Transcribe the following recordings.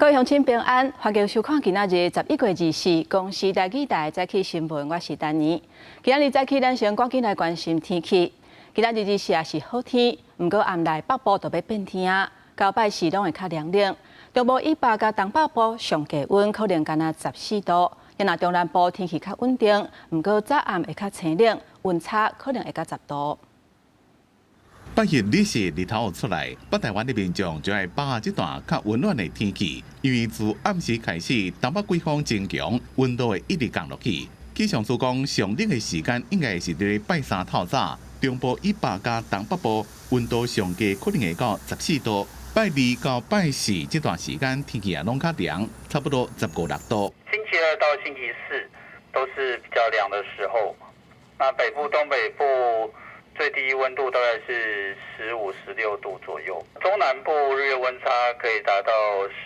位鄉親平安，歡迎收看今仔日11月24公視台語台早起新聞，我是丹妮。今仔日早起，咱先趕緊來關心天氣。今仔日日時也是好天，毋過暗內北部就欲變天啊，到拜四攏會較涼冷。中部以北佮東北部上低溫可能干焦14度，若中南部天氣較穩定，毋過早暗會較清冷，溫差可能會到10度。拜日日時日頭出來，北台灣的民眾就愛把握這段較溫暖的天氣，因為自暗時開始，東北季風增強，溫度會一直降落去。氣象署講，上冷的時間應該是佇拜三透早，中部以北佮東北部溫度上低可能會到14度。拜二到拜四這段時間天氣也攏較涼，差不多15、6度。星期二到星期四都是比較涼的時候，那北部、東北部最低溫度大概是15、16度左右，中南部日夜溫差可以達到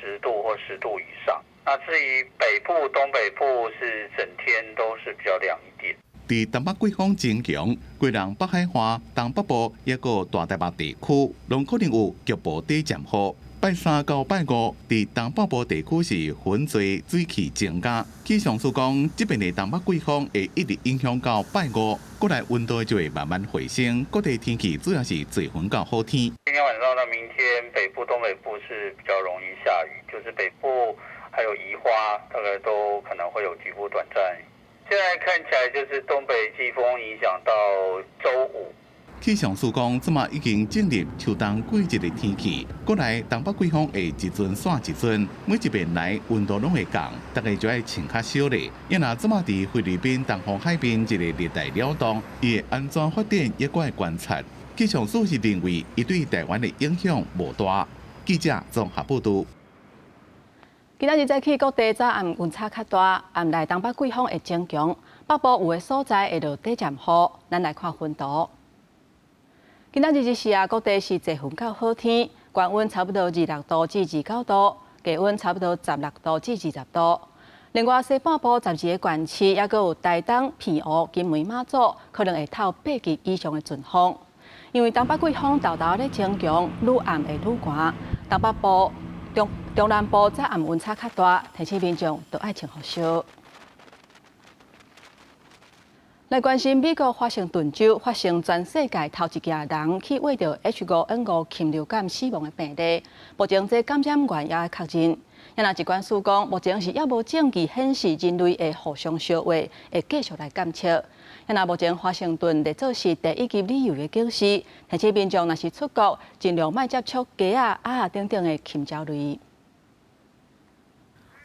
10度或10度以上。那至於北部、東北部是整天都是比較涼一點。佇東北季風增強，基隆北海岸、東北部抑閣大台北地區，攏可能有局部短暫雨。拜三到拜五，佇東北部地區是雲多水汽增加。氣象署講，這邊的東北季風會一直影響到拜五，過來溫度就會慢慢回升。各地天氣主要是濟雲到好天。今天晚上到明天，北部、東北部是比較容易下雨，就是北部還有宜花，大概都可能會有局部短暫。現在看起來就是東北季風影響到週五。氣象署講，這馬已經進入秋冬季節的天氣，過來東北季風會一陣散一陣，每一遍來溫度攏會降，大家就愛穿較少咧。伊若這馬佇菲律賓東方海邊一个熱帶擾動，伊會按怎發展，也閣愛觀察。氣象署是認為，伊對台灣的影響無大。記者綜合報導。今仔日早起各地早暗溫差較大，暗內東北季風會增強，北部有的所在會落短暫雨。咱來看雲圖。今仔日日時啊，各地是濟雲到好天，高溫差不多26度至29度，低溫差不多16度至20度。另外，西半部12个縣市，抑閣有台東、澎湖、金門、馬祖，可能會透8級以上的陣風。因為東北季風沓沓咧增強，愈暗會愈寒。東北部、中中南部早暗溫差較大，提醒民眾都愛穿予少。來關心美國華盛頓州發生全世界頭一件人去穢著 H5N5禽流感死亡的病例，目前這感染源猶愛確認。若疾管署講，目前是猶無證據顯示人類會互相相話，會繼續來監測。若目前華盛頓列做是第一級旅遊的警示，提醒民眾若是出國，盡量莫接觸雞仔、鴨仔等等的禽鳥類。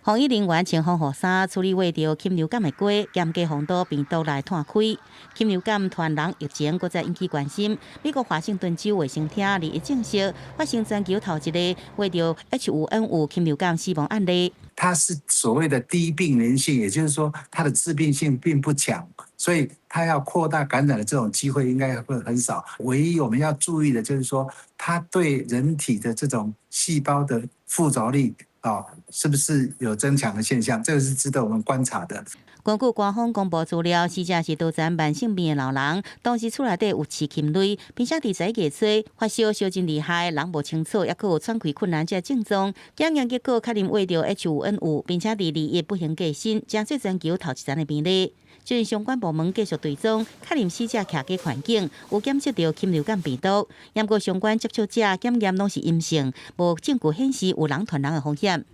防疫人員穿防護衫處理穢著禽流感的雞，嚴格防堵病毒來湠開。禽流感傳人疫情閣再引起關心。美國華盛頓州衛生廳21證實，發生全球頭一个穢著 H5N5禽流感死亡案例。它是所謂的低病原性，也就是說它的致病性並不強，所以它要擴大感染的這種機會應該會很少。唯一我們要注意的就是說，它對人體的這種細胞的附着力啊，是不是有增強的現象？這個是值得我們觀察的。根據官方公布資料，死者是得患慢性病的老人，當時厝內底有飼禽類，並且佇11月初發燒燒真厲害，人無清楚，抑閣有喘氣困難這症狀。檢驗結果確認穢著 H5N5，並且佇21不幸過身，成做全球頭一層的病例。雖然相關部門繼續追蹤，確認死者徛家環境有檢測著禽流感病毒，毋過相關接觸者檢驗攏是陰性，無證據顯示有人傳人的風險。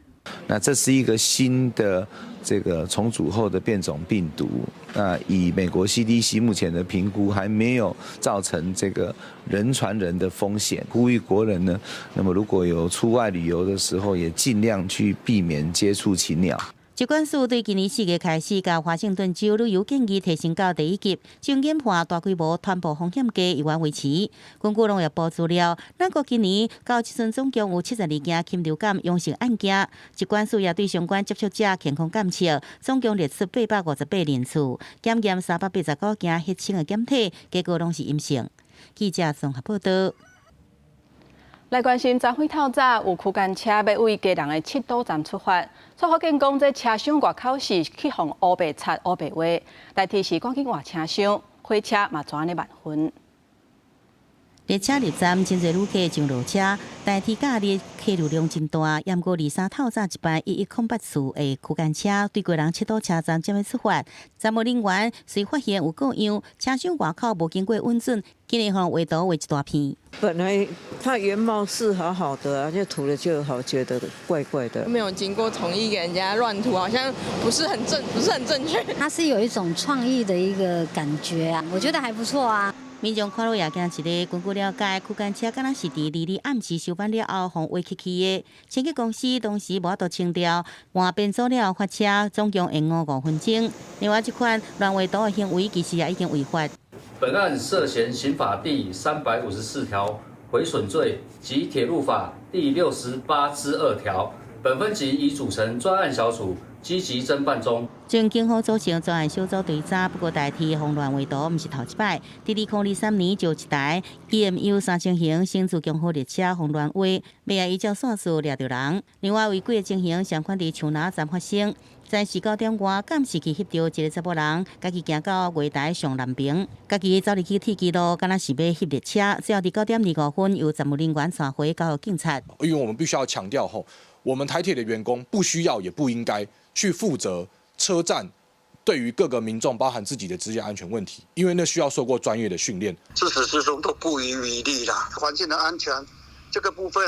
那這是一個新的這個重組後的變種病毒。那以美國 CDC 目前的評估，還沒有造成這個人傳人的風險。呼籲國人呢，那麼如果有出外旅遊的時候，也盡量去避免接觸禽鳥。疾管署對今年4月開始，共華盛頓州旅遊建議提升到第一級，將研判大規模傳播風險低，猶原維持。根據農業部資料，咱國今年到這陣總共有72件禽流感陽性案件，疾管署也對相關接觸者健康監測，總共列出858人次，檢驗389件血清的檢體，結果攏是陰性。記者綜合報導。來關心，昨昏透早有區間車欲對基隆的七堵站出發，卻發現講這車廂外口是去予烏白漆烏白畫，代替是趕緊換車廂，火車嘛怎按呢慢分。列車入站，真濟旅客上落車，台鐵假日客流量真大。毋過二三透早一班11084的區間車對過人七堵車站才欲出發，站務人員隨發現有過樣，車廂外口無經過允准，竟然予人畫圖畫一大片。本來它原貌是好好的啊，就塗了就好，覺得怪怪的。沒有經過同意給人家亂塗，好像不是很正確。它是有一種創意的一個感覺啊，我覺得還不錯啊。民眾看了也驚一个，根據了解，區間車敢若是佇二二暗時收班了後，予畫起去的。清潔公司當時無法度清掉，換編組了罰車，總共延誤5分鐘。另外，這款亂畫圖的行為其實也已經違法。本案涉嫌刑法第354條毀損罪及鐵路法第68之2條，本分局已組成專案小組，積極偵辦中。前警方組成專案小組追查，不過台鐵予亂畫圖毋是頭一擺。佇2023年就一台 EMU 3000型新自強號列車予亂畫，尾仔依照線索掠著人。另外違規的情形相款佇樹林站發生，早時9點外，監視器翕著一个查某人，家己行到月台上南爿，家己走入去鐵支路，敢若是欲翕列車。最後佇9點25分，由站務人員帶回交予警察。因為我們必須要強調吼，我們台鐵的員工不需要也不應該去負責車站對於各個民眾，包含自己的資料安全問題，因為那需要受過專業的訓練。自始至終都不遺餘力啦，環境的安全這個部分，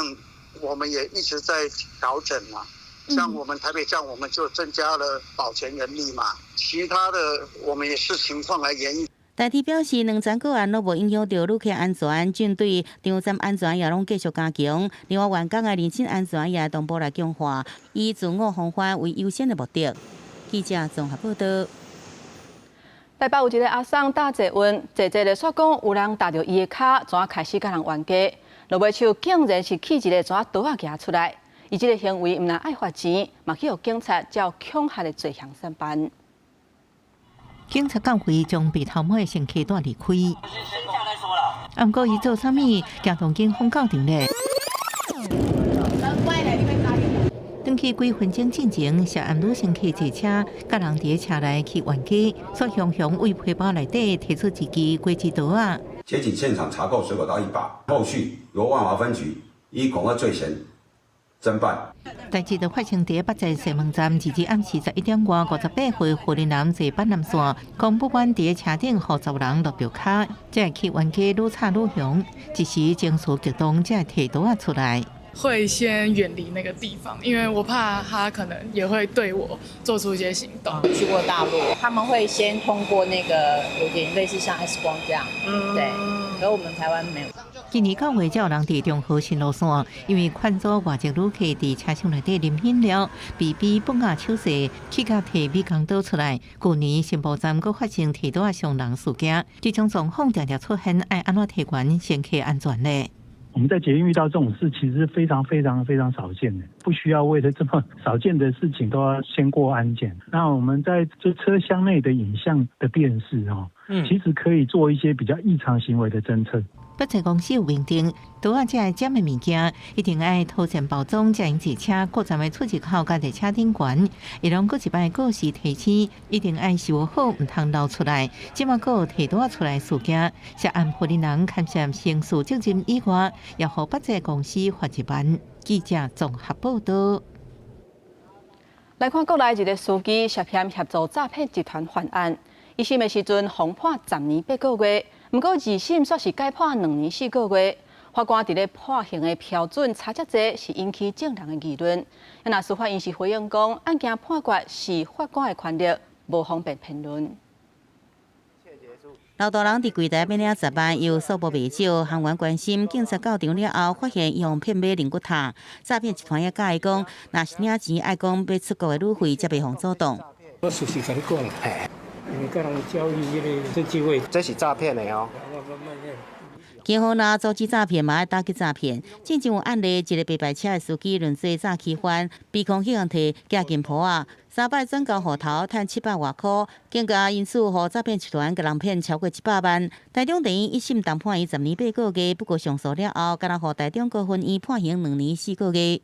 我們也一直在調整嘛。像我們台北站，我們就增加了保全人力嘛，其他的我們也視情況來研議。台鐵表示，兩樁個案攏無影響著旅客安全，針對場站安全也攏繼續加強。另外，員工的人身安全也同步來強化，以自我防範為優先的目的。記者綜合報道。台北有一个阿桑搭捷運，坐坐咧煞講有人踏著伊的跤，怎仔開始共人冤家？落尾手竟然是起一个怎仔刀仔舉出來，伊這个行為毋但愛罰錢，嘛去予警察照恐嚇的罪行審辦。警察到會將被頭毛的乘客帶離開。毋過伊做啥物？驚動警方到場咧。轉去幾分鐘進前，涉案女乘客坐車，佮人佇車內去冤家，煞雄雄為皮包內底提出一支果子刀仔。接警現場查扣水果刀一把，後續由萬華分局依恐嚇罪嫌偵辦。代誌就發生佇北捷西門站，截至暗時11點外58分，雲林男坐板南線，講不滿佇車頂予查某人落著跤，才會去冤家愈吵愈凶，一時情緒激動，才會提刀仔出來。會先遠離那個地方，因為我怕他可能也會對我做出一些行動。去過大陸，他們會先通過那個有點類似像 X 光這樣，對，而我們台灣沒有。今年9月，才有人佇中和新路線，因為勸阻外籍旅客佇車廂內底啉飲料，被逼放下手勢，去共提美工刀出來。舊年新埔站閣發生提刀仔傷人事件，這種狀況常常出現，愛按怎提懸乘客安全呢？我們在捷運遇到這種事，其實是非常非常非常少見的，不需要為了這麼少見的事情都要先過安檢。那我們在這車廂內的影像的辨識哦，其實可以做一些比較異常行為的偵測。北捷公司有規定，刀仔這個尖的物件，一定愛妥善包裝，才用坐車各站的出入口佮列車頂懸，伊攏閣一擺告示提醒，一定愛收好，毋通流出來。這馬閣有提刀仔出來事件，涉案雲林人牽涉刑事責任以外，也予北捷公司罰1萬。記者綜合報道。來看國內一个司機涉嫌協助詐騙集團犯案，一審的時陣予判10年8個月，毋過二審煞是改判2年4個月。法官佇咧判刑的標準差遮濟，是引起眾人的議論。若司法院是回應講，案件判決是法官的權力，無方便評論。老大人佇櫃台欲領10萬，又數目袂少，行員關心，警察到場了後，發現伊予騙買龍骨塔，詐騙集團也佮伊講，若是領錢愛講欲出國的旅費，才袂予阻擋。我事實共你講，因為佮人交易彼个這機會，這是詐騙的哦。警方若阻止詐騙，嘛愛打擊詐騙。進前有案例，一个白牌車的司機論罪詐欺犯，鼻孔去予提寄金箔仔，三擺轉交戶頭，趁700外箍，更加因此予詐騙集團共人騙超過100萬。台中地院一審重判伊10年8個月，不過上訴了後，敢若予台中高分院判刑2年4個月。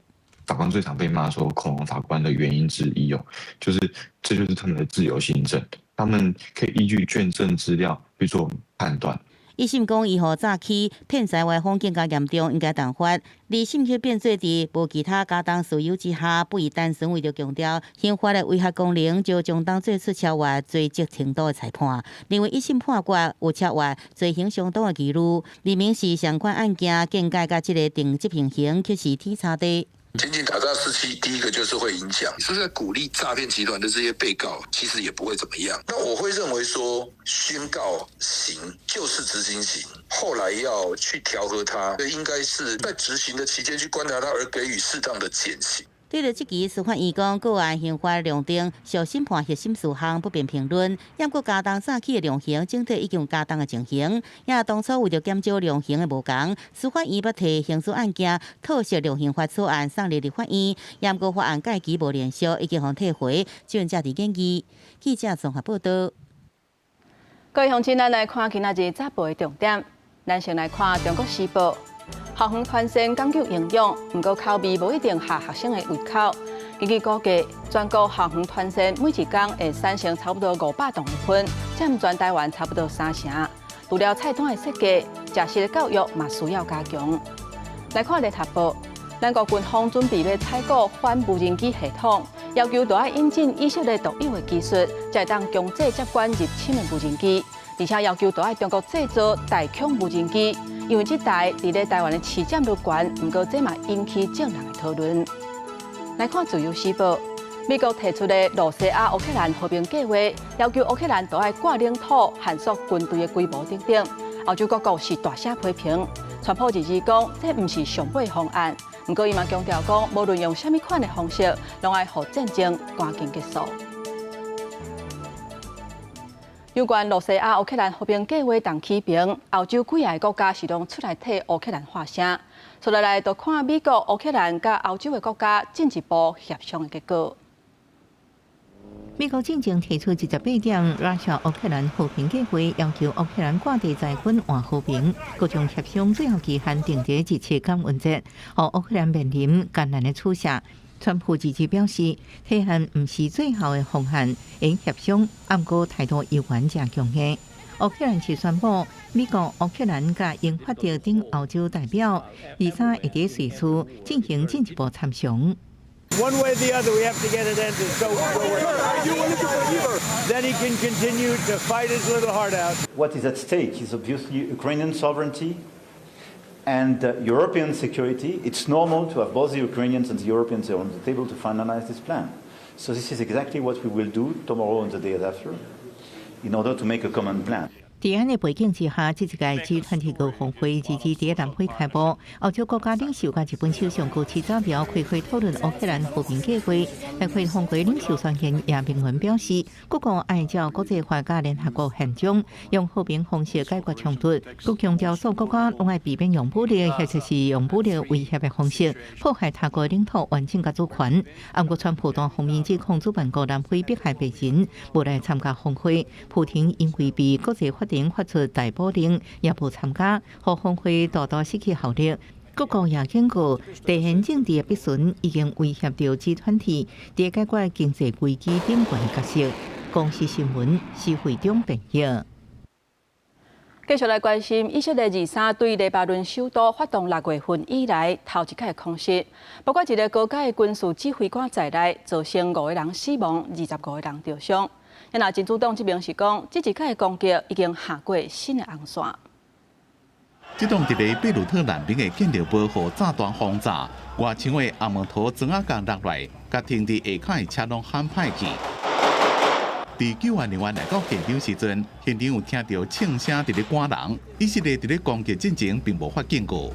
法官最常被罵說恐龍法官的原因之一哦，就是這就是他們的自由心證，他們可以依據卷證資料去做判斷。一審講伊予詐欺騙財歪風更加嚴重，應該重罰。二審卻變做佇無其他加重事由之下，不宜單純為著強調刑法的威嚇功能，就將當做出超越罪責程度的裁判，認為一審判決有超越罪刑相當的疑慮，明明是相款案件見解佮這个定執行刑卻是天差地。檢警打詐士氣，第一個就是會影響，是在鼓勵詐騙集團的這些被告，其實也不會怎麼樣。那我會認為說，宣告刑就是執行刑，後來要去調和它，應該是在執行的期間去觀察他，而給予適當的減刑。對著這起司法院講，個案刑法量定受審判核心事項不便評論。毋過加重詐欺的量刑整體已經有加重的情形。也當初為著減少量刑的無仝，司法院捌提刑事案件特赦量刑法草案送入立法院，毋過法案屆期無連續，已經予退回，正正佇研議。記者綜合報導。各位鄉親，咱來看今仔日早報的重點。咱先來看《中國時報》。校園團膳講究營養，毋過口味無一定合學生的胃口。根據估計，全國校園團膳每一工會產生差不多500噸的糞，佔全台灣差不多三成。除了菜單的設計，食食的教育嘛需要加強。來看聯合報，咱國軍方準備欲採購反無人機系統，要求著愛引進以色列獨有的技術，才會當強制接管入侵的無人機，而且要求著愛中國製造大疆無人機。因為這台佇咧台灣的市佔率懸，毋過這嘛引起眾人的討論。來看《自由時報》，美國提出的露西亞烏克蘭和平計畫，要求烏克蘭著愛割領土、限縮軍隊的規模等等。歐洲各國是大聲批評，川普日日講這毋是上尾方案，毋過伊嘛強調講，無論用啥物款的方式，攏愛予戰爭趕緊結束。有關露西亞烏克蘭和平計畫動起兵，歐洲幾个國家是攏出來替烏克蘭發聲。接落來就看美國、烏克蘭佮歐洲的國家進一步協商的結果。美國進前提出28點，拉下烏克蘭和平計劃，要求烏克蘭割地裁軍換和平。各種協商最後期限定佇27感恩節，予烏克蘭面臨艱難的取捨。川普直接表示，提案毋是最後的方案，會協商，毋過態度猶原誠強硬。烏克蘭是宣布，美國、烏克蘭佮英法德等歐洲代表，23會佇瑞士進行進一步參詳。 One way or the other, we have to get it ended. So then he can continue to fight his little heart out. What is at stake is obviously Ukrainian sovereignty and European security. It's normal to have both the Ukrainians and the Europeans on the table to finalize this plan. So this is exactly what we will do tomorrow and the day after in order to make a common plan. 佇按呢背景之下，這一屆 G20 高峰會二二佇南非開幕，歐洲國家領袖佮日本首相高市早苗開會討論烏克蘭和平計劃。大會峰會領袖宣言也明文表示，各國愛照國際法佮聯合國憲章，用和平方式解決衝突。閣強調，所有國家攏愛避免用武力或者是用武力威脅的方式破壞他國領土完整佮主權。毋過川普單方面指控主辦國南非迫害白人，無來參加峰會。普廷因為被國際法庭發出逮捕令，也無參加，予峰會大大失去效力。各國也警告，地緣政治的逼順已經威脅著 G20佇解決經濟危機頂懸的角色。公視新聞施惠中編譯。繼續來關心以色列23對黎巴嫩首都發動6月份以來頭一擺空襲，包括一个高階的軍事指揮官在內，造成五个人死亡，25個人著傷。那真主黨這邊是講，這一擺攻擊已經跨過新的紅線。這棟佇咧貝魯特南邊的建築物予炸彈轟炸，外牆的紅毛塗磚仔共落來，共停佇下跤的車攏撼歹去。佇救援人員來到現場時陣，現場有聽著槍聲佇咧趕人。以色列佇咧攻擊進前並無發警告。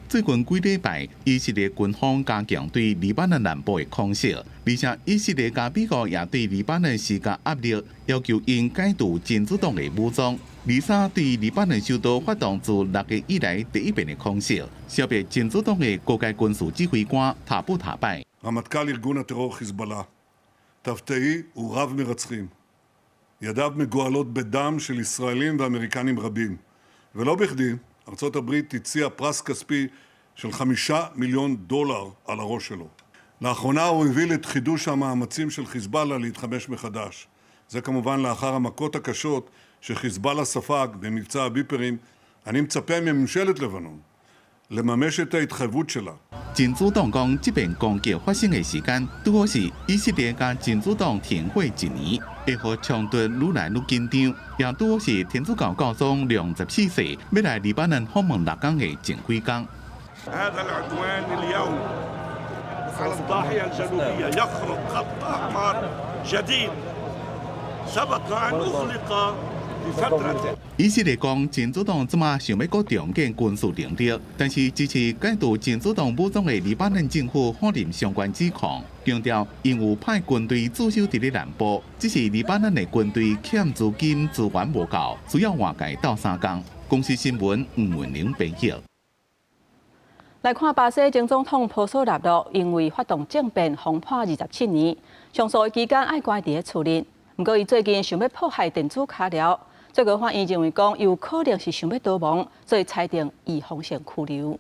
最近幾禮拜，以色列軍方加強對黎巴嫩南部的空襲，而且以色列佮美國也對黎巴嫩施加壓力，要求𪜶解除真主黨的武裝。23對黎巴嫩首都發動自6月以來第一遍的空襲，消滅真主黨的高階軍事指揮官塔布塔拜。 רמטכ"ל ארגון הטרור חיזבאללה, תבתאי ורב מרצחים. ידיו מגואלות בדם של ישראלים ואמריקנים רבים. ולא בכדי, ארצות הברית הציעה פרס כספי של 5 מיליון דולר על הראש שלו. לאחרונה הוא הביא את חידוש המאמצים של חיזבאללה להתחמש מחדש. זה כמובן לאחר המכות הקשות שחיזבאללה ספג במבצע הביפרים. אני מצפה מממשלת לבנון לממש את ההתחייבות שלה. 真主黨講，這遍攻擊發生的時間，拄好是以色列佮真主黨停火一年，會予衝突愈來愈緊張，也拄好是天主教教宗良十四世欲來黎巴嫩訪問六工的前幾工。 هذا العدوان اليوم على الضاحية الجنوبية يخرق خط أحمر جديد سبق أن أغلق لفترة. 以色列講，真主黨這馬想欲閣重建軍事能力，但是支持解除真主黨武裝的黎巴嫩政府否認相關指控，強調𪜶有派軍隊駐守佇咧南部，只是黎巴嫩的軍隊欠資金資源無夠，需要外界鬥相共。公視新聞吳文玲編譯。來看巴西前總統波索納洛，因為發動政變，予判27年，上訴的期間愛關佇咧厝裡。毋過伊最近想欲破壞電子跤鐐，最高法院認為講有可能是想欲逃亡，所以裁定預防性拘留。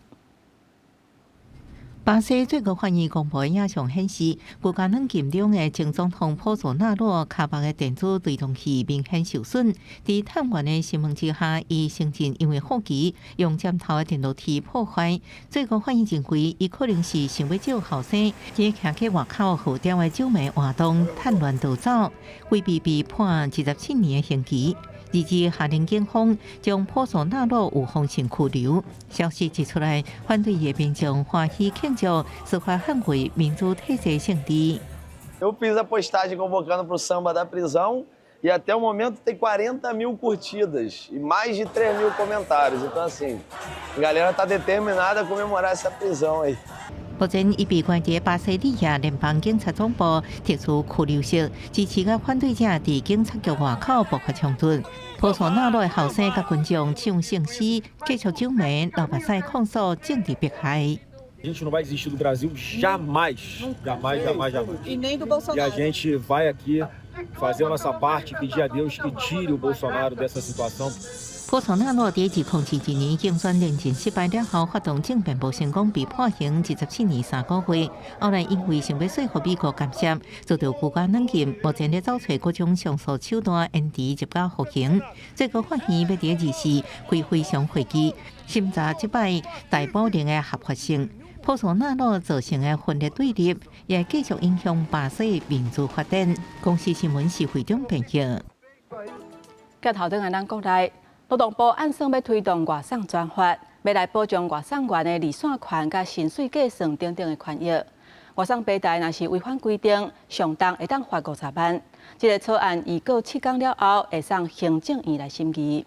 巴西最高法院公布的影像顯示，拘監軟禁中的前總統波索納洛跤目的電子追蹤器明顯受損。佇探員的審問之下，伊承認因為好奇用尖頭的電樓梯破壞。最高法院認為，伊可能是想欲借後生，佇徛去外口號召的酒迷活動趁亂逃走，規避被判27年的刑期。二日下令警方將波索納洛預防性拘留。消息一出來，反對的民眾歡喜慶祝，司法捍衛民主體制勝利。 Eu fiz a postagem convocando para o samba da prisão e até o momento tem 40 mil curtidas e mais de 3 mil comentários. Então, assim, a galera tá determinada a comemorar essa prisão aí. 目前伊被關佇巴西利亞聯邦警察總部特殊拘留室，支持佮反對者佇警察局外口爆發衝突。波索納洛的後生佮群眾唱聖詩，繼續酒迷流目屎控訴政治迫害。 A gente não vai desistir do Brasil jamais, jamais, jamais, jamais. E nem do Bolsonaro. E a gente vai aqui fazer a nossa parte, pedir a Deus que tire o Bolsonaro dessa situação. 波索納洛佇2022年競選連任失敗了後，發動政變無成功，被判刑27年3個月。後來因為想欲說服美國干涉，遭到拘監軟禁。目前咧走揣各種上訴手段，延遲入監服刑。最高法院欲佇24開非常會議，審查這擺逮捕令的合法性。波索納洛造成的分裂對立，也繼續影響巴西民主發展。公視新聞是會長編譯。鏡頭轉來咱國內。勞動部按算欲推動外送專法，欲來保障外送員的離線權佮薪水計算等等的權益。外送平台若是違反規定，上重會當罰50萬。這个草案預告7工了後，會送行政院來審議。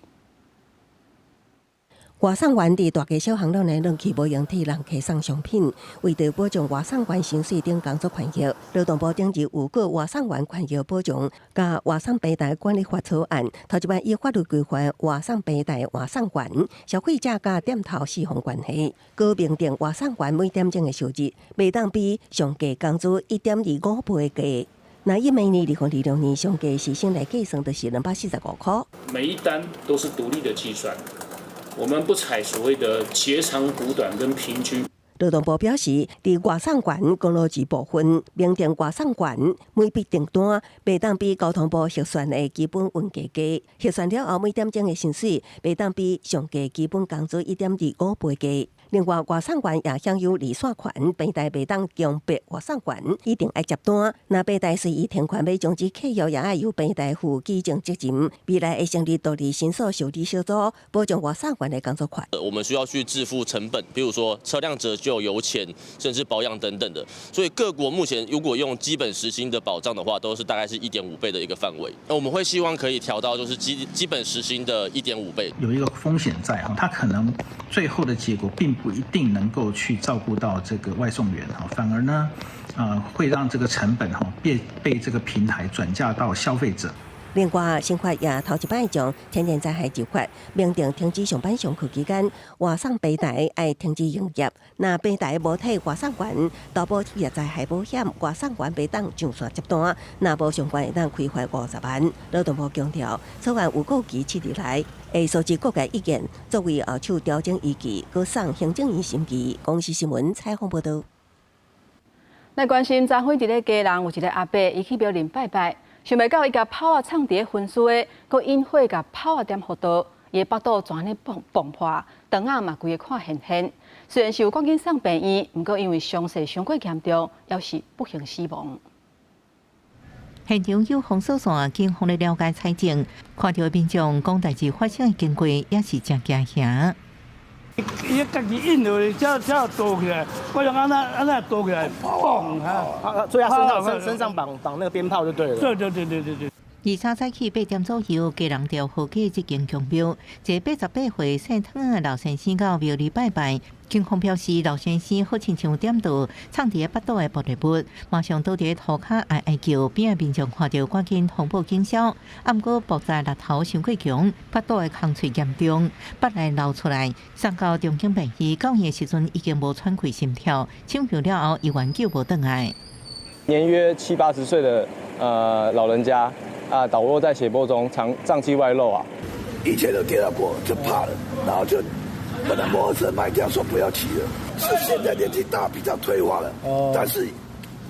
外送員佇大街小巷攏會亂去，無閒替人客送商品。為著保障外送員薪水等工作權益，勞動部頂日預告外送員權益保障佮外送平台管理法草案，頭一擺以法律規範外送平台外送員、消費者佮店頭四方關係，閣明定外送員每點鐘的收入，袂當比上低工資1.25倍低。那以明年2026年上低時薪來計算，就是245塊。每一單都是獨立的計算。我們不採所謂的截長補短跟平均。勞動部表示，佇外送員工勞費部分，明定外送員每筆訂單袂當比交通部核算的基本運價低，核算了後每點鐘的薪水袂當比上低基本工資1.25倍低。另外，外送員也享有離線權，平台袂當強迫外送員一定愛接單。若平台隨意停權欲終止契約，也愛由平台負舉證責任。未來會成立獨立申訴受理小組，保障外送員的工作權。我們需要去支付成本，比如說車輛折舊、油錢，甚至保養等等的。所以各國目前如果用基本時薪的保障的話，都是大概是1.5倍的一個範圍。那我們會希望可以調到就是基本時薪的一點五倍。有一個風險在哈，它可能最後的結果並不一定能夠去照顧到這個外送員哈，反而呢，會讓這個成本哈被這個平台轉嫁到消費者。另外，新法也頭一擺將天然災害入法，明定停止上班上課期間，外送平台愛停止營業。若平台無替外送員投保職業災害保險，外送員袂當上線接單，若無上懸會當開罰50萬。勞動部強調，草案有效期7日內，會收集各界意見，作為後手調整依據，閣送行政院審議。公視新聞採訪報導。來關心昨昏佇咧基隆有一个阿伯，伊去廟裡拜拜。想袂到伊共炮仔藏佇咧薰書的，閣引火共炮仔點予著，伊的腹肚全咧膨膨破，腸仔嘛規个看現現。雖然是有趕緊送病院，毋過因為傷勢傷過嚴重，猶是不幸死亡。現場有封鎖線，警方咧了解採證，看著民眾講代誌發生的經過，也是誠驚嚇。伊家己印落去，才才倒起來。我想按呢按呢倒起來，砰！啊，所以他身上身上綁那個鞭炮就對了。對對對對對對。23早起8點左右，家人佇河街這間宮廟，一個88歲姓湯的老先生到廟裡拜拜。警方表示，老先生好親像點著藏佇咧腹肚的玻璃物，馬上倒佇咧塗跤哀哀叫，邊仔民眾看著趕緊通報警消。啊，毋過爆炸力頭傷過強，腹肚的空喙嚴重，腹內流出來，送到中興病院，到院的時陣已經無喘氣心跳，搶救了後猶原救無轉來。年約七八十歲的老人家啊，倒落在血泊中，腸臟器外露啊！以前都跌到過，就怕了，然後就本來摩托車賣掉，說不要騎了。是現在年紀大，比較退化了，但是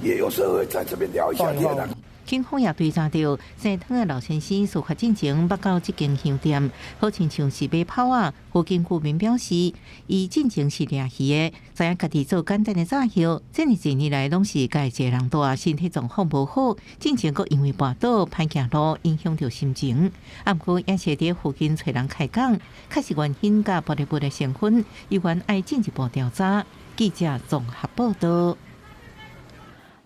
也有時候會在這邊聊一下天啊。警方也追查著，姓湯的老先生事發進前捌到這間香店，好親像是買炮仔。附近居民表示，伊進前是掠魚的，知影家己做簡單的詐騙，這爾濟年來攏是家己一個人蹛，身體狀況無好，進前閣因為跋倒歹行路，影響著心情。啊，毋過也是佇附近揣人開講，確實原因佮玻璃物的成分，猶原愛進一步調查。記者綜合報道。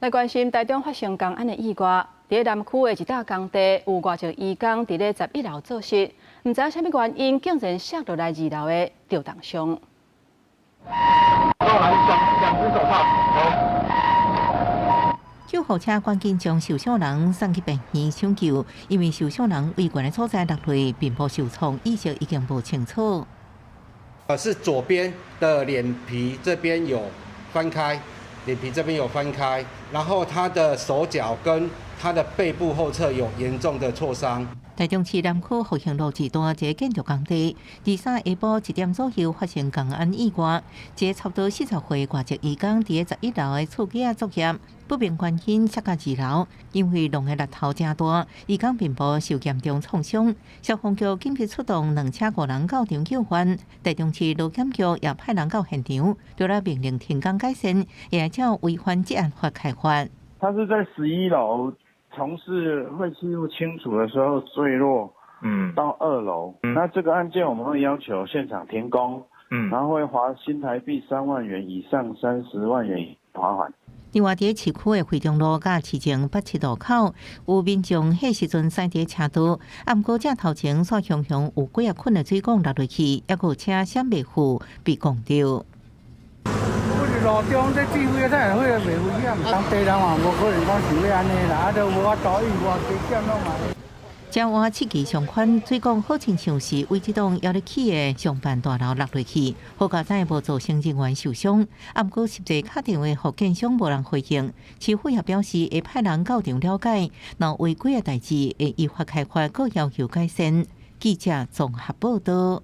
來關心台中發生工安的意外，佇咧南區的一搭工地，有外籍移工佇咧11樓做事，毋知影啥物原因，竟然摔落來二樓的吊動箱。兩隻手套。救護車趕緊將受傷人送去病院搶救，因為受傷人位懸的所在落來，面部受創，意識已經無清楚。是左邊的臉皮這邊有翻開。臉皮這邊有翻開，然後他的手腳跟他的背部後側有嚴重的挫傷。台中市南區復興路二段一個建築工地，23下晡1點左右發生工安意外，一個差不多40歲外籍移工佇咧11樓的厝機仔作業，不明原因摔到二樓，因為弄的力頭誠大，移工面部受嚴重創傷，消防局緊急出動兩車五人到場救援，台中市勞檢局也派人到現場，除了命令停工改善，也照違反職安法開罰。他是在11樓從事廢棄物清除的時候墜落，到2樓。那這個案件我們會要求現場停工，然後會罰新台幣3萬元以上30萬元罰款。另外，佇市區的惠中路佮市政八七路口，有民眾彼時陣駛佇車道，啊，毋過這頭前煞雄雄有幾仔捆的水管落落去，猶閣有車閃袂赴被摃著。路中這指揮才會袂危險，當地人嘛無可能講想欲按呢啦，啊都無法度意外加減攏嘛。這倚設計相款，水管好親像是為這棟猶咧起的商辦大樓落落去，好佳哉無造成人員受傷。啊，毋過實際敲電話予建商無人回應，市府也表示會派人到場了解，若違規的代誌會依法開罰，閣要求改善。記者綜合報道。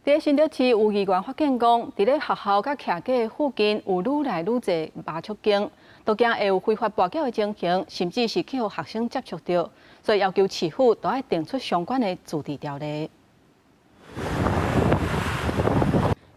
佇新竹市有議員發現講，佇咧學校佮徛架附近有愈來愈濟麻將間，都驚會有非法跋筊的情形，甚至是去予學生接觸著，所以要求市府都愛定出相關的自治條例。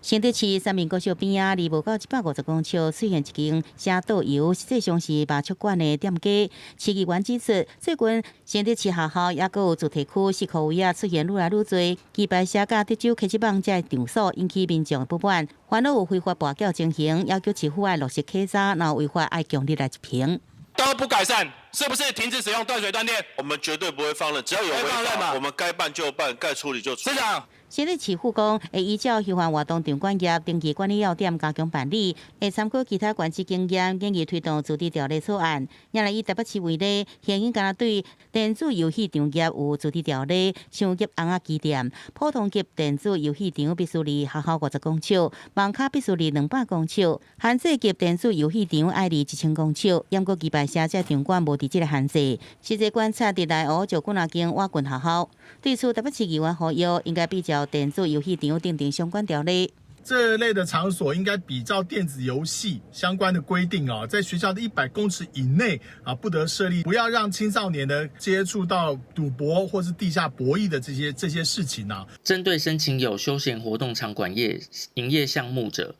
新竹市三民國小邊仔，離無夠150公尺，出現一間寫桌遊，實際上是麻將館的店家。市議員指出，最近新竹市學校猶閣有住宅區四箍圍仔出現愈來愈濟棋牌室佮德州客機網這場所，引起民眾的不滿，煩惱有非法跋筊情形，要求市府愛落實稽查，若違法愛強力來執行。都不改善，是不是停止使用斷水斷電？我們絕對不會放任，只要有違法，我們該辦就辦，該處理就處理。市長。新竹市府講，會依照休閒活動場館業登記管理要點加強辦理，會參考其他縣市經驗，建議推動自治條例草案。若來以台北市為例，現已敢若對電子遊戲場業有自治條例，商業尪仔機店、普通級電子遊戲場必須離學校50公尺，網跤必須離200公尺，限制級電子遊戲場愛離1000公尺。毋過棋牌室這場館無佇這个限制。實際觀察佇內湖就幾若間倚近學校，對此台北市議員呼籲，應該比照電子遊戲場訂定相關條例。這類的場所應該比照電子遊戲相關的規定啊，在學校的100公尺以內啊，不得設立，不要讓青少年呢接觸到賭博或是地下博弈的這些事情啊。針對申請有休閒活動場館業營業項目者，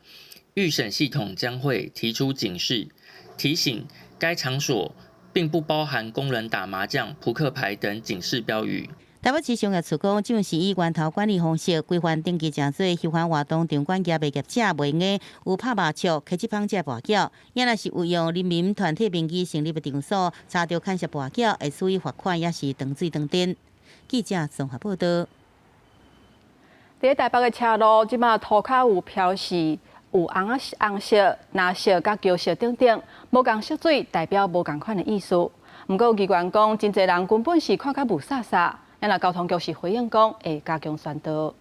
預審系統將會提出警示，提醒該場所並不包含供人打麻將、撲克牌等警示標語。台北市商業處講，這是以源頭管理方式規範登記成做休閒活動場館業的業者，袂用有拍麻將、開子芳這跋筊，也若是有用人民團體名義成立的場所，查著牽涉跋筊，會處以罰款，抑是斷水斷電。記者綜合報導。佇台北的車路，這馬塗跤有標示有紅仔紅色、藍色佮橘色等等，無仝色水代表無仝款的意思。毋過有議員講，真濟人根本是看甲霧煞煞。那交通局是回應講會加強宣導。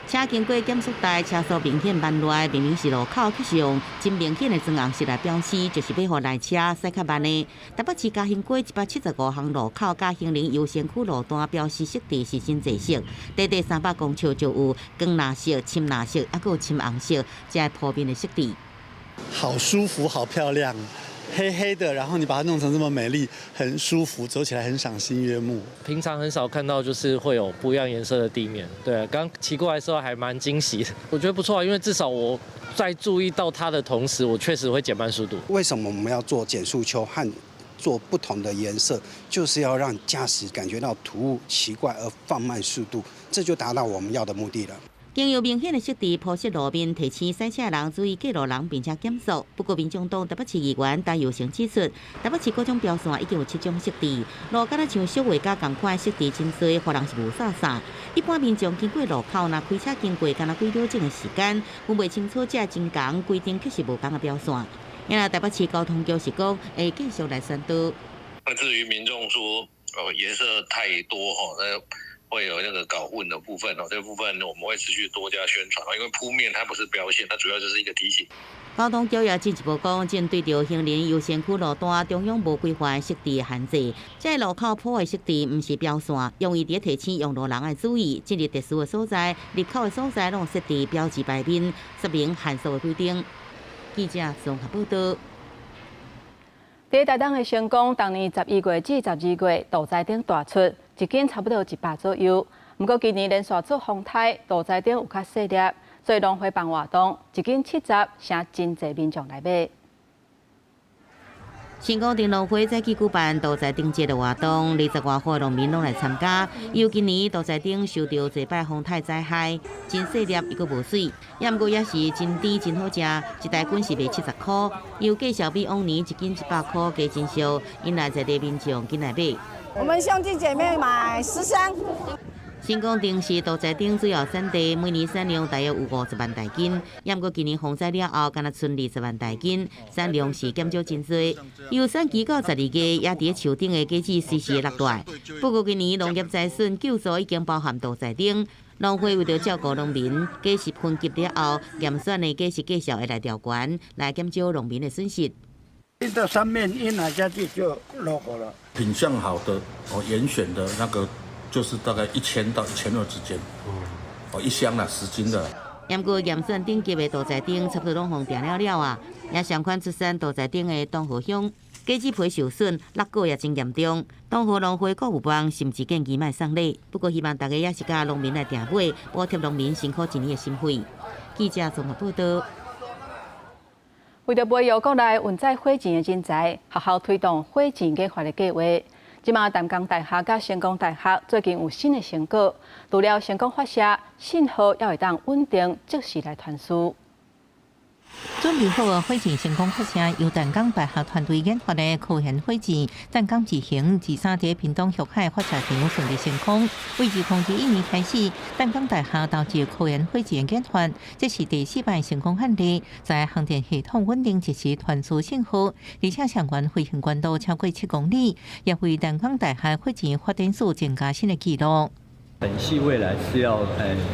車經過減速帶，車速明顯慢落來，明明是路口，卻是用真明顯的磚紅色來標示，就是欲予來車駛較慢的。台北市嘉興街175號路口佮興仁優先區路段標示設置是真濟色，短短300公尺就有光藍色、深藍色，抑閣有深紅色，這鋪面的設置。好舒服，好漂亮。黑黑的，然後你把它弄成這麼美麗，很舒服，走起來很賞心悅目。平常很少看到，就是會有不一樣顏色的地面。對，剛騎過來的時候還蠻驚喜的，我覺得不錯啊，因為至少我在注意到它的同時，我確實會減慢速度。為什麼我們要做減速丘和做不同的顏色，就是要讓駕駛感覺到突兀、奇怪而放慢速度，這就達到我們要的目的了。經由明顯的設置鋪設路面，提醒駛車人注意過路人，並且減速。不過，民眾黨台北市議員陳佑成指出，台北市各種標線已經有七種設置，路敢若像小畫家仝款設置真濟，予人是霧煞煞。一般民眾經過路口，若開車經過，敢若幾秒鐘的時間，分袂清楚這真仝規定確實無仝的標線。因為台北市交通局是講會繼續來宣導。那至於民眾說，哦顏色太多吼，那會有那個搞混的部分哦，這部分我們會持續多加宣傳，因為鋪面它不是標線，它主要就是一個提醒。交通局也進一步講，針對著行人優先區路段中央無規範設置限制，這路口鋪的設置毋是標線，用意佇提醒用路人愛注意，進入特殊的所在、入口的所在攏設置標誌牌面，說明限速的規定。記者綜合報導。佇台東的成功，逐年11月至12月，肚栽燈大出，一斤差不多100左右。毋過今年連續做風颱，肚栽燈有較細粒，所以農會辦活動，一斤70，誠真濟民眾來買。成功鎮農會早起舉辦肚栽燈節的活動，20外戶農民攏來參加。由今年肚栽燈受著濟擺風颱災害，真細粒，抑閣無媠，也毋過也是真甜真好食，一大斤是賣70箍。油價數比往年一斤100箍加真俗，引來在地民眾緊來買。我們兄弟姐妹買10箱。成功鎮是肚栽燈主要產地，每年產量大約有50萬大斤。也毋過今年風災了後，干焦賰20萬大斤，產量是減少真濟。由產期到12月，也佇樹頂的果子隨時落來。不過今年農業災損救助已經包含肚栽燈，農會為著照顧農民，果實分級了後，嚴選的果實價數會來調懸，來減少農民的損失。一到上面一拿下去就落果了。品相好的哦，嚴選的那個。就是大概1000到1200之間，哦，一箱啦，10斤的。毋過嚴選頂級的肚栽燈，差不多攏予訂了了啊。也相款出產肚栽燈的東河鄉，果子皮受損，落果也真嚴重。東河農會購物幫甚至建議莫送禮，不過希望大家也是佮農民來訂買，補貼農民辛苦一年的心血。記者綜合報導。為著培育國內運載火箭的人才，學校推動火箭研發的計畫。這馬淡江大學佮成功大學最近有新的成果，除了成功發射，信號也會當穩定即時來傳輸。準備好的火箭成功發射，由淡江大學團隊研發的科研火箭淡江之星，二三佇屏東旭海發射場順利升空。為2021年開始，淡江大學投入科研火箭研發，這是第四擺成功案例，在航電系統穩定即時傳輸信號，而且相關飛行高度超過7公里，也為淡江大學火箭發展史增加新的紀錄。本系未來是要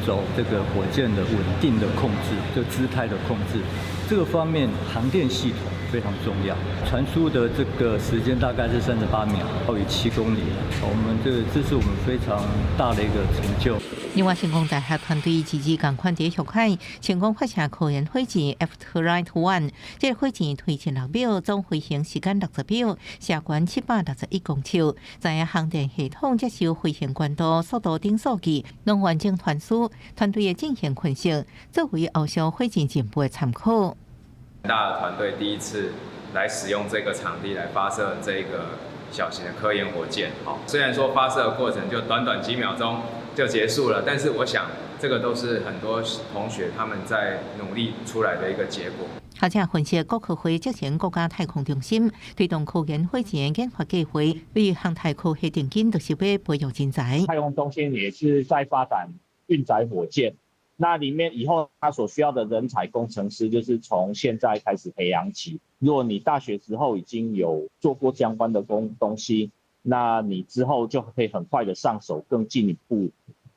走這個火箭的穩定的控制，就姿態的控制，這個方面航電系統非常重要。傳輸的這個時間大概是38秒，高於7公里。我們這是我們非常大的一個成就。另外，成功大學團隊積極共款佇旭海成功發射科研火箭 F-Rite One，這個火箭推進6秒，總飛行時間60秒，射懸761公尺，在航電系統接收飛行高度、速度等數據，攏完整傳輸。團隊會進行分析，作為後續火箭進步的參考。大的團隊第一次來使用這個場地來發射這個小型的科研火箭，雖然說發射的過程就短短幾秒鐘就結束了，但是我想這個都是很多同學他們在努力出來的一個結果。學者分析，國科會執行國家太空中心推動科研火箭研發計劃，為航太科技頂尖，就是欲培育人才。太空中心也是在發展運載火箭。那裡面以後他所需要的人才工程師，就是從現在開始培養起。如果你大學時候已經有做過相關的工東西，那你之後就可以很快的上手更進一步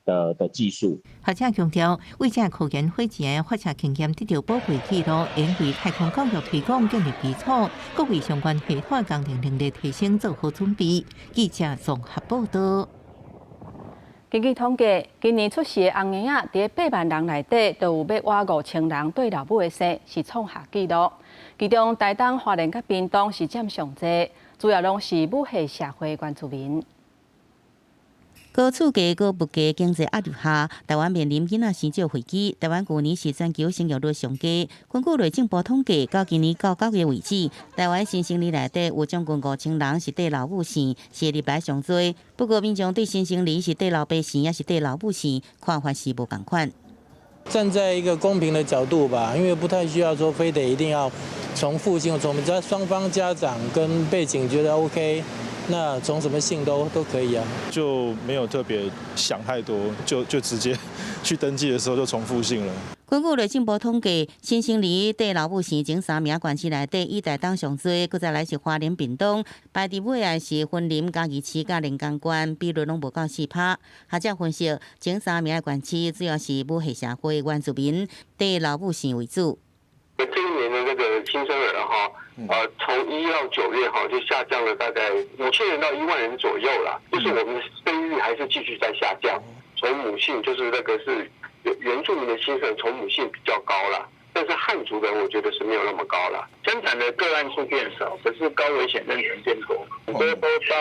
的技術。學者強調，為這科研火箭發射經驗得到寶貴記錄，應為太空教育推廣建立基礎，閣為相關系統工程能力提升做好準備。記者綜合報道。根據統計，今年出世的紅嬰仔，佇8萬人內底，就有欲倚5000人綴老母的生，是創下紀錄。其中，台東、花蓮佮屏東是佔上濟，主要攏是母系社會原住民。高厝價、高物價、經濟壓力下，台灣面臨囡仔生少危機。台灣舊年是全球生育率上低。根據內政部統計，到今年到9月為止，台灣新生兒內底有將近5000人是綴老母生，是歷來上濟。不過，民眾對新生兒是綴老爸生，抑是綴老母生，看法是無仝款。站在一個公平的角度吧，因為不太需要說非得一定要從父姓，從只要雙方家長跟背景覺得 OK。那從什麼姓都可以啊，就沒有特別想太多，就直接去登記的時候就重複姓了。根據內政部統計，新生兒綴老母生前三名縣市內底，以台東上濟，閣再來是花蓮、屏東，排佇尾的是雲林、嘉義市佮連江縣，比率攏無夠4%。學者分析，前三名的縣市主要是母系社會原住民綴老母生為主。這一年的那個新生兒哈，從1到9月哈就下降了大概5000人到1萬人左右啦，就是我們的生育率還是繼續在下降。從母姓就是那個是原住民的新生從母姓比較高啦，但是漢族的我覺得是沒有那麼高啦。生產的個案數變少，可是高危險妊娠變多，很多都到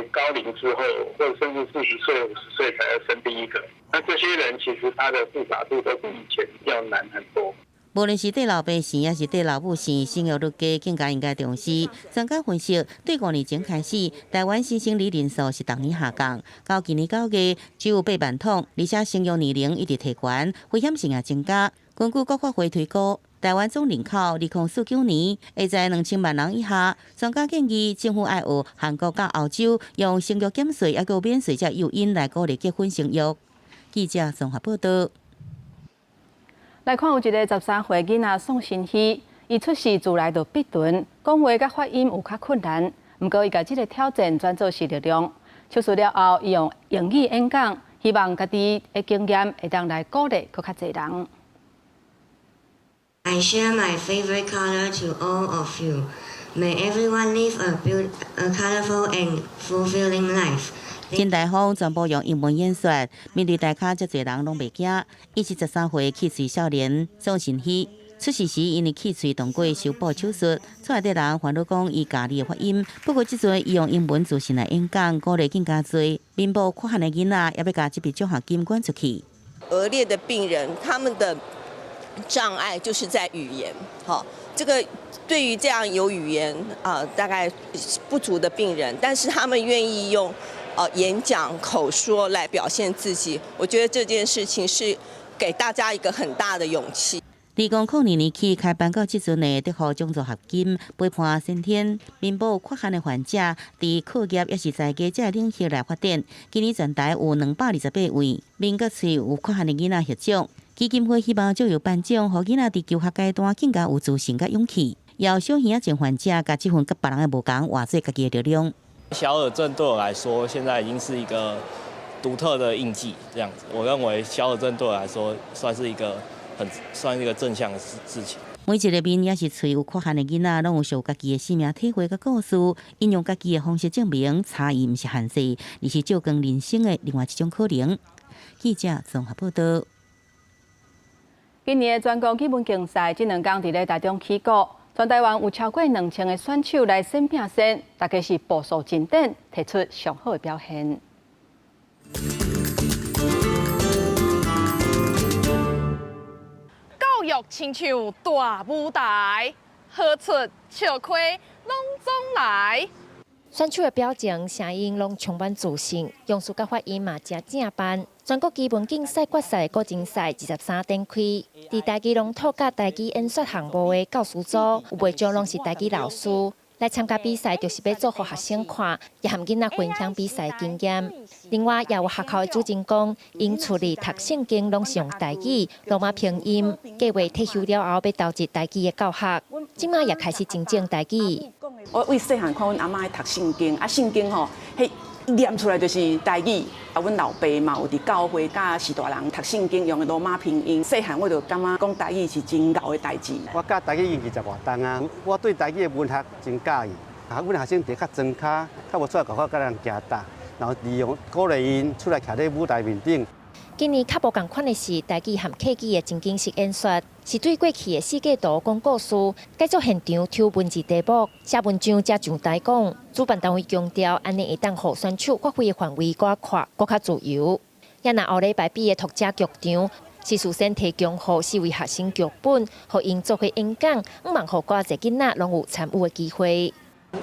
高齡之後，或者甚至40歲、50歲才要生第一個。那這些人其實他的複雜度都比以前要難很多。無論是綴老爸生，抑是綴老母生，生育率低更加應該重視。專家分析，對5年前開始，台灣新生兒人數是逐年下降，到今年9月只有8萬桶，而且生育年齡一直提懸，危險性也增加。根據國發會推估，台灣總人口2049年會在2000萬人以下。專家建議政府愛學韓國佮歐洲，用生育減稅抑閣免稅這誘因來鼓勵結婚生育。記者綜合報道。來看有一个13歲囡仔宋新希，伊出世自來就閉唇，講話佮發音有較困難。毋過伊共這个挑戰轉做是力量。手術了後，伊用英語演講，希望家己的經驗會當來鼓勵閣較濟人。 I share my favorite color to all of you. May everyone live a colorful and fulfilling life. 陳大風全部用英文演說，面對台跤遮濟人攏袂驚。伊是13歲氣喙少年宋晨曦，出世時因為氣喙動過修補手術，厝內底人煩惱講伊家己的發音。不過這陣伊用英文自信來演講，鼓勵更加濟面部缺陷的囡仔，也欲共這筆獎學金捐出去。腭裂的病人，他們的障礙就是在語言，好，這個對於這樣有語言啊大概不足的病人，但是他們願意用演講口說來表現自己，我覺得這件事情是給大家一個很大的勇氣。2002年起開辦到這陣的德福獎助學金，陪伴先天面部缺陷的患者，佇課業抑是才藝這個領域來發展。今年全台有228位面佮喙有缺陷的囡仔獲獎。基金會希望藉由頒獎，予囡仔佇求學階段更加有自信佮勇氣。由小耳仔症患者共這份佮別人的無仝，活做家己的力量。小耳症對我來說，現在已經是一個獨特的印記，這樣子。我認為小耳症對我來說，算是一個很算是一個正向的事情。每一个面抑是喙有缺陷的囡仔，攏有屬於家己的生命體會佮故事，𪜶用家己的方式證明差異毋是限制，而是照光人生的另外一種可能。記者綜合報道。今年的全國語文競賽，這兩工佇咧台中起鼓，全台灣有超過2000個選手來選拼戦，大家是步數進展，提出上好的表現。教育親像大舞台，好出笑虧攏總來。選手的表情、聲音攏充滿自信，用詞佮發音嘛誠正範。全國語文競賽決賽個人賽23點開，佇台語朗讀佮台語演說項目的教師組，有袂少攏是台語老師來參加比賽，就是欲做予學生看，也和囡仔分享比賽經驗。另外，也有學校的主任講，𪜶厝裡讀聖經攏是用台語、羅馬拼音，計劃退休了後欲投入台語的教學，這馬也開始真正台語。我為細漢看阮阿嬤讀聖經，啊聖經吼，彼念出來就是台語。啊，阮老爸嘛有佇教會佮序大人讀聖經用的羅馬拼音。細漢我就感覺講台語是真𠢕的代誌。我教台語已經20外冬啊，我對台語的文學真佮意。啊，阮學生佇較莊跤，較無出來外口佮人行搭，然後利用鼓勵𪜶出來徛咧舞台面頂。今年較無仝款的是，台語和客語的情景式演說，是對過去的四季圖講故事，改做現場抽文字題目、寫文章才上台講。主辦單位強調，按呢會當予選手發揮的範圍閣較闊、閣較自由。也若後禮拜比的讀者劇場，是事先提供予四位學生劇本，予𪜶做伙演講，向望予閣濟囡仔攏有參與的機會。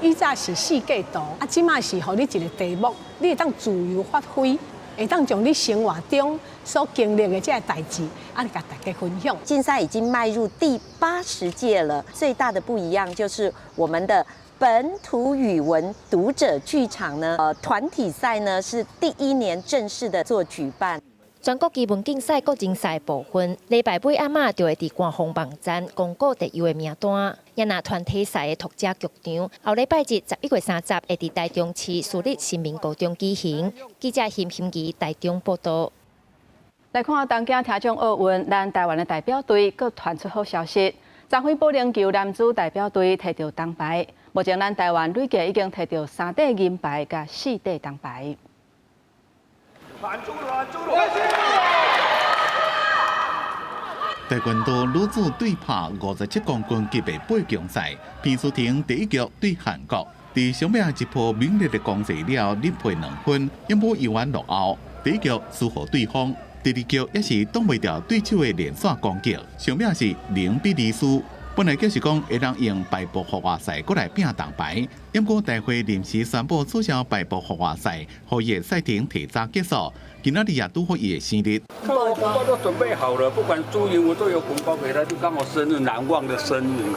以前是四季圖，啊，這馬是予你一個題目，你會當自由發揮。會當將你生活中所經歷的這个代誌，啊，來共大家分享。競賽已經邁入第80屆了，最大的不一樣就是我們的本土語文讀者劇場呢，團體賽呢是第一年正式的做舉辦。全國語文競賽個人賽部分，禮拜尾暗仔就會佇官方網站公布特優的名單。也若團體賽的讀者劇場，後禮拜日11月30會佇台中市私立新民高中舉行。記者邢欣怡台中報道。來看東京聽障奧運，咱台灣的代表隊閣傳出好消息，昨昏保齡球男子代表隊提著銅牌。目前咱台灣累計已經提著3塊銀牌佮4塊銅牌。跆拳道女子對拍57公斤級的八強賽，彭淑婷第一局對韓國，佇上尾一波猛烈的攻勢了，力賠2分，也無猶原落後。第一局輸予對方，第二局也是擋袂牢對手的連續攻擊，上尾是0比2輸。本來就是講會當用敗部復活賽閣來拼銅牌，不過大會臨時宣布取消敗部復活賽，予伊的賽程提早結束。今仔日也拄好伊的生日。我紅包都準備好了，不管輸贏，我都有紅包給他，就剛好生日難忘的生日。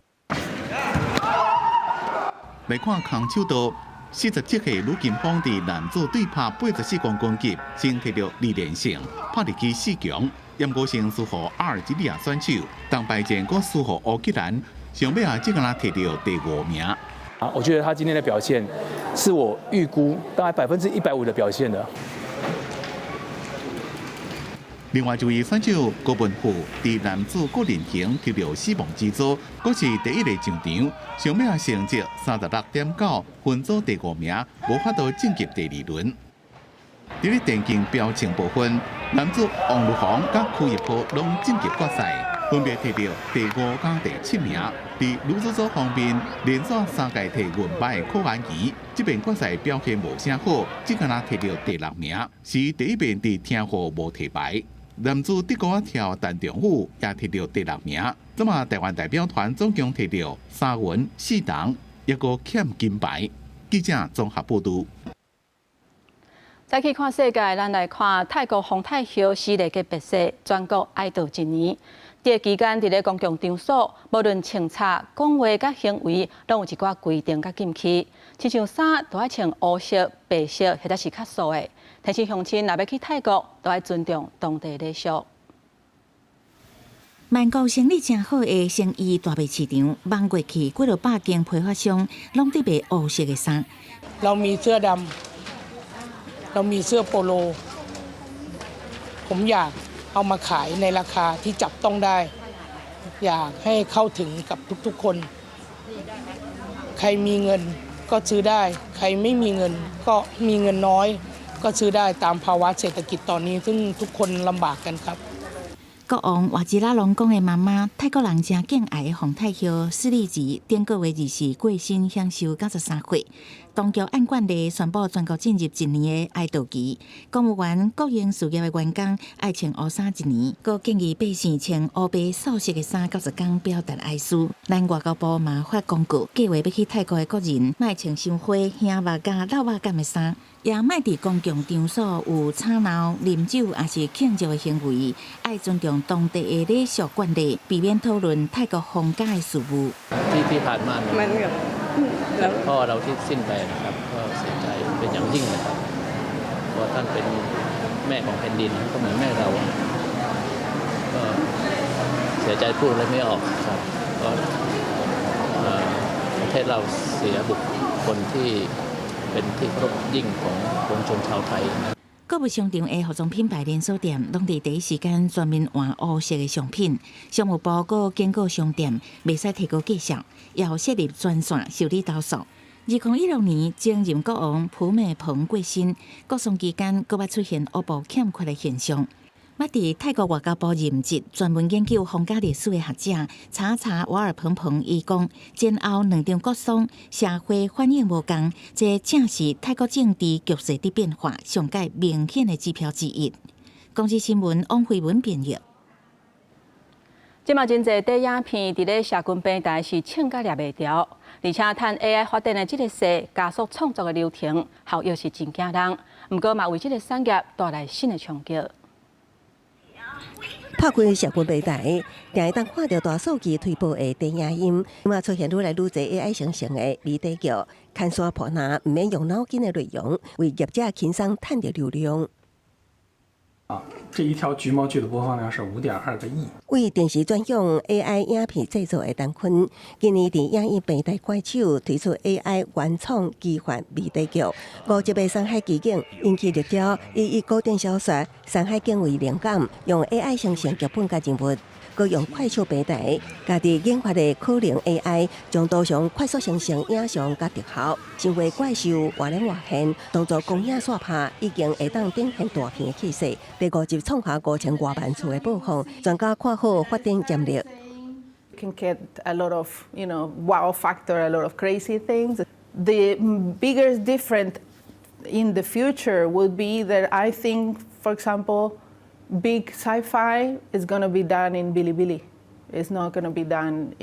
來看空手道，47歲呂金峰佇男子對拍84公斤級，先摕著2連勝，拍入去4強。毋過先輸予阿爾及利亞選手，銅牌戰閣輸予烏克蘭，上尾啊，只敢若摕著第5名。啊，我覺得他今天的表現，是我預估大概150%的表現的。另外一位選手郭文富，佇男子個人型摕著死亡之組，閣是第一個上場，上尾啊成績36.9，分組第5名，無法度晉級第二輪。佇咧電競標槍部分，男子王如宏佮柯一波攏晉級決賽，分別摕著第5佮第7名。佇女子組方面，連續3屆摕銀牌的柯安怡，這遍決賽表現無啥好，只敢若摕著第6名，是第一遍佇聽雨無提牌。男子德國跳陳長虎也摕著第6名。這馬台灣代表團總共摕著3銀4銅，抑閣欠金牌。記者綜合報導。再去看世界，咱來看泰國皇太后死禮嘅別逝，全國哀悼一年。這個期間，佇咧公共場所，無論穿插、講話佮行為，攏有一寡規定佮禁區。親像衫都愛穿烏色、白色，或者是較素的。提醒鄉親，若欲去泰國，都愛尊重當地禮俗。曼谷生意誠好的成衣大賣市場，望過去幾落百間批發商，攏佇賣烏色的衫。เรามีเสื้อดำเรามีเสื้อโปโลผมอยากเอามาขายในราคาที่จับต้องได้ อยากให้เข้าถึงกับทุกๆคน ใครมีเงินก็ซื้อได้ ใครไม่มีเงินก็มีเงินน้อย ก็ซื้อได้ตามภาวะเศรษฐกิจตอนนี้ ซึ่งทุกคนลำบากกันครับ 國王瓦吉拉隆功的媽媽，泰國人誠敬愛的皇太后詩麗吉，頂個月24過身，享壽93歲。當局按慣例宣布全國進入一年的哀悼期，公務員、國營事業的員工愛穿烏衫一年，閣建議百姓穿烏白素色的衫90工表達哀思。咱外交部嘛發公告，計劃欲去泰國的國人，莫穿傷花、耳目佮老肉感的衫，也莫佇公共場所有吵鬧、啉酒抑是慶祝的行為，愛尊重當地的禮俗慣例，避免討論泰國皇家的事務。 ที่ที่ผ่านมาเนี่ยพ่อเราที่สิ้นไปนะครับก็เสียใจเป็นอย่างยิ่งนะครับเพราะท่านเป็นแม่ของแผ่นดินก็เหมือนแม่เราก็เสียใจพูดอะไรไม่ออกครับก็ประเทศเราเสียบุคคลที่เป็นที่เคารพยิ่งของปวงชนชาวไทยนะ 購物商場的服裝品牌連鎖店，攏佇第一時間全面換烏色的商品。商務部閣警告商店，袂使提高價數，也予設立專線受理投訴。2016年，前任國王普美蓬過身，國喪期間，閣捌出現烏布欠缺的現象。捌佇泰國外交部任職、專門研究皇家歷史的學者查查瓦爾蓬蓬伊講，前後兩場國喪社會反應無仝，這正是泰國政治局勢佇變化上蓋明顯的指標之一。公視新聞王慧文編譯。這馬真濟短影片佇咧社群平台是唱甲掠袂牢，而且趁 AI 發展的這個勢，加速創作的流程，效益是真驚人。毋過嘛，為這個產業帶來新的衝擊。拍開社群平台，定會當看著大數據推播的短影音，嘛出現愈來愈濟 AI 生成的謎底劇，牽山破難，毋免用腦筋的內容，為業者輕鬆趁著流量。啊，這一條橘貓劇的播放量是5.2個億。為電視專用 AI 影片製作的陳坤，今年佇影音平台快手推出 AI 原創奇幻謎底劇，五集的《山海奇境》，引起熱潮，以古典小說《山海經》為靈感，用 AI 生成劇本佮人物，閣用快手平台家己研發的可能 AI，將圖像快速生成影像佮特效，成為怪獸活靈活現，當作光影煞拍，已經會當展現大片的氣勢。第五集創下5000外萬次的播放，專家看好發展潛力。 Can get a lot of wow factor, a lot of crazy things. The biggest difference in the future would be that I think, for example, big sci-fi is going to be done in Bilibili. It's not going to be done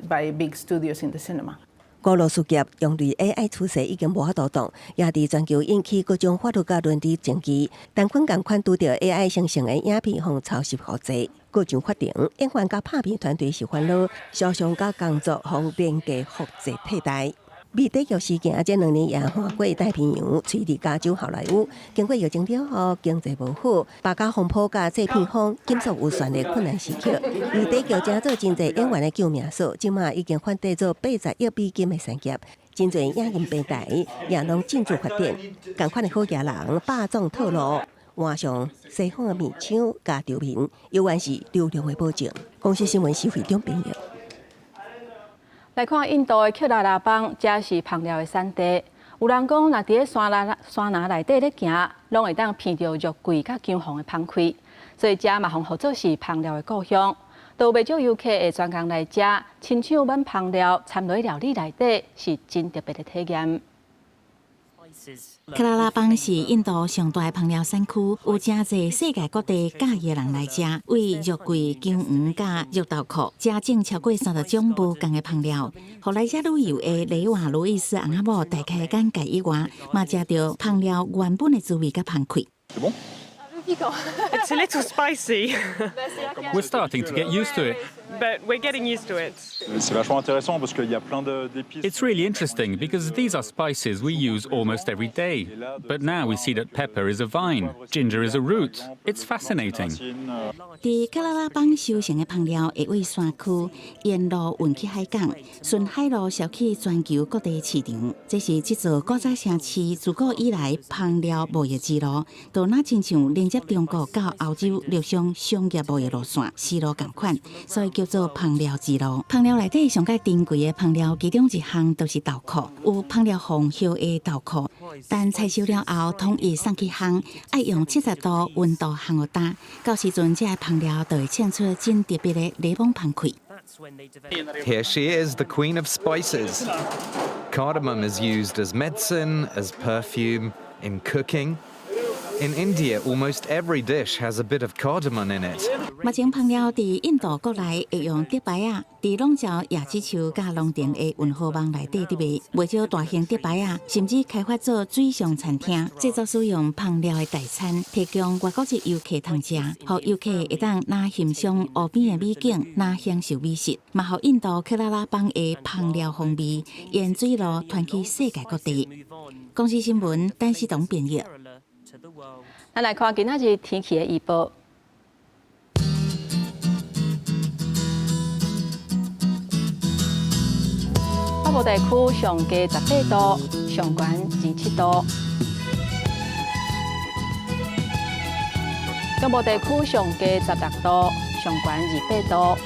by big studios in the cinema. 娛樂事業用類 AI 趨勢已經無法度擋，也佇全球引起各種法律佮倫理爭議。陳坤仝款拄著 AI 生成的影片予抄襲複製，告上法庭，演員佮拍片團隊受煩惱，肖像佮工作予廉價複製替代。謎底劇事件這兩年也橫過太平洋，吹佇加州好萊塢。經過疫情了後，經濟無好，罷工風波佮製片方緊縮預算的困難時刻，謎底劇成做真濟演員的救命索，這馬已經發展做80億美金的產業。真濟影音平台也攏進駐發展，仝款的好額人霸總套路，換上西方的面腔佮場面，猶原是流量的保證。公視新聞施惠中編譯。來看印度的克拉拉邦，這是香料的產地。有人講，若佇咧山林山林內底咧行，攏會當聞著肉桂佮薑黃的芳氣，所以這嘛予號做是香料的故鄉。都袂少遊客會專工來遮，親手挽香料摻落料理內底，是真特別的體驗。克拉拉邦是印度上大的香料產區，有誠濟世界各地佮意的人來遮，為肉桂、薑黃佮肉豆蔻，遮種超過30種無仝的香料。予來遮旅遊的雷瓦路易斯翁仔某大開眼界以外，嘛食著香料原本的滋味佮芳氣。 It's a little spicy. We're starting to get used to it. But we're getting used to it. C'est vachement intéressant parce qu'il y a plein d'épices. It's really interesting because these are spices we use almost every day. But now we see that pepper is a vine, ginger is a root. It's fascinating. 佇克拉拉邦收成的香料會為山區沿路運去海港，順海路銷去全球各地市場。這是這座古早城市自古以來香料貿易之路，就若親像連接中國到歐洲陸上商業貿易路線，絲路仝款，所以叫叫做香料之路。香料內底上蓋珍貴的香料，其中一項就是豆蔻，有香料皇后的豆蔻。等採收了後，統一送去烘，愛用70度溫度烘予焦，到時陣這个香料就會衝出真特別的檸檬香氣。 Here she is, the queen of spices. Cardamom is used as medicine, as perfume, in cooking. In India, almost every dish has a bit of cardamom in it. 目前香料佇印度國內會用竹排仔，佇櫳州椰子樹佮農田的運河網內底佇賣，袂少大型竹排仔，甚至開發做水上餐廳，製作使用香料的大餐，提供外國籍遊客通食，予遊客會當若欣賞湖邊的美景，若享受美食，嘛予印度克拉拉邦的香料風味沿水路傳去世界各地。公視新聞，陳思彤編譯。咱來看今仔日天氣的預報。北部地區上低18度，上懸27度；中部地區上低16度，上懸28度；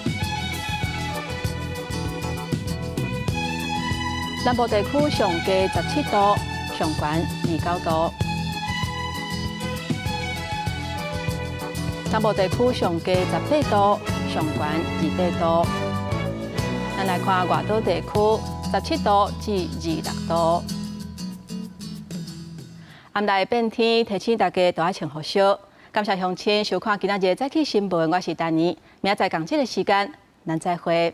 南部地區上低17度，上懸29度。東部地區上低18度，上懸28度。咱來看外島地區，17度至26度。暗內變天，提醒大家都愛穿雨靴。感謝鄉親收看今仔日的早起新聞，我是丹妮，明仔載仝這个時間，咱再會。